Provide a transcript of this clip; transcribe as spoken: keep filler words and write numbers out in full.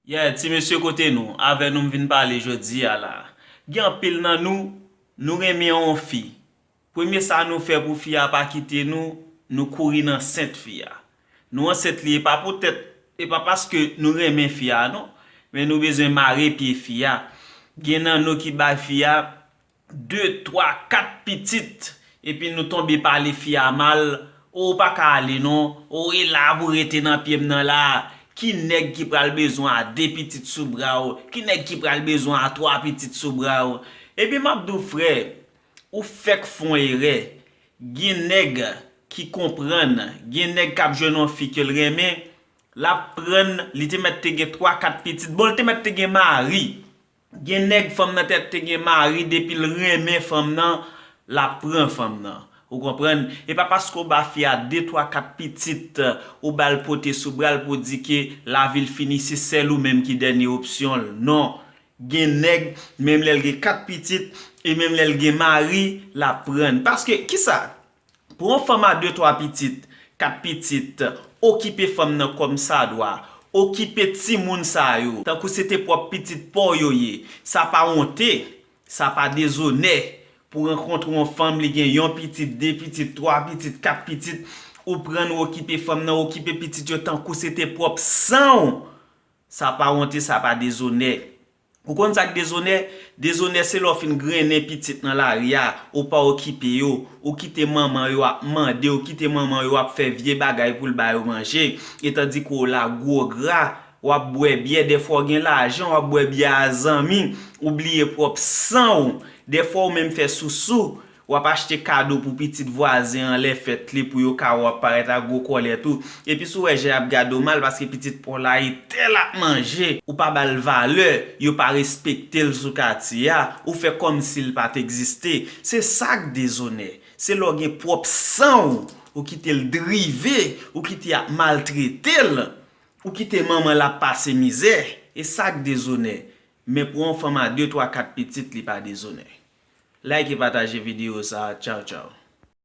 Yeah, ti mesye, kote nou? Avè nou m vin pale jodi a la. Gen anpil nan nou, nou renmen yon fi. Premye sa nou fè pou fi a pa kite nou, nou kouri nan sent fi a. Nou ansent li, e pa poutèt, e pa paske nou renmen fi a non, men nou bezwen mare pye fi a. Gen nan nou ki bay fi a de, twa, kat pitit, epi nou tonbe pale fi a mal, ou pa ka ale non, ou e la pou rete nan pye m nan la. Ki nèg ki pral bezwen a de pitit sou bra w? Ki nèg ki pral bezwen a twa pitit sou bra w? Epi m ap di w, frè, ou fèk fè yon erè. Gen nèg ki konprann, gen nèg k ap jwenn yon fi ke l renmen, l ap prann, li te mèt te gen twa, kat pitit, bon, li te mèt te gen mari. Gen nèg, fanm nan te, te gen mari, depi l renmen fanm nan, l ap pran fanm nan. Ou konprann? E pa paske w ba fi a de, twa, kat pitit, ou ba l pote sou bra l pou di ke lavi l fini, se sèl ou menm ki dènye opsyon l. Non. Gen nèg, menm lè l gen kat pitit, e menm lè l gen mari, l ap prann. Paske, kisa? Pou yon fanm a de, twa pitit, kat pitit, okipe fanm nan kòm sa dwa, okipe timoun sa yo, tankou se te pwòp pitit pa w yo ye, sa pa wonte, sa pa dezonè. Pou rankontre yon fanm, li gen yon pitit, de pitit, twa pitit, kat pitit, ou prann, ou okipe fanm nan, okipe pitit yo tankou se te pwòp san w. Sa pa wonte, sa pa dezonè. Ou konn sa k dezonè? Dezonè se lè w fin grennen pitit nan lari a, ou pa okipe yo, ou kite manman yo ap mande, ou kite manman yo ap fè vye bagay pou l ba yo manje, etandike w la gwo gra, w ap bwè byè, dèfwa w gen lajan, w ap bwè byè a zanmi, ou bliye pwòp san w. Dèfwa w menm fè sousou, w ap achte kado pou pitit vwazen an lè fèt li pou yo ka wè w ap parèt ak gwo kòlèt ou. Epi si w wè jan y ap gade w mal paske pitit pa w la e tè l ap manje, ou pa ba l valè, yo pa respekte l sou katye a, ou fè kòmsi l pa t egziste. Se sa k dezonè. Se lè w gen pwòp san w, ou kite l drive, ou kite y ap maltrete l, ou kite manman l ap pase mizè. E sa k dezonè. Men pou yon fanm a de, twa, kat pitit, li pa dezonè. Like e pataje videyo sa a. Tchaw, tchaw.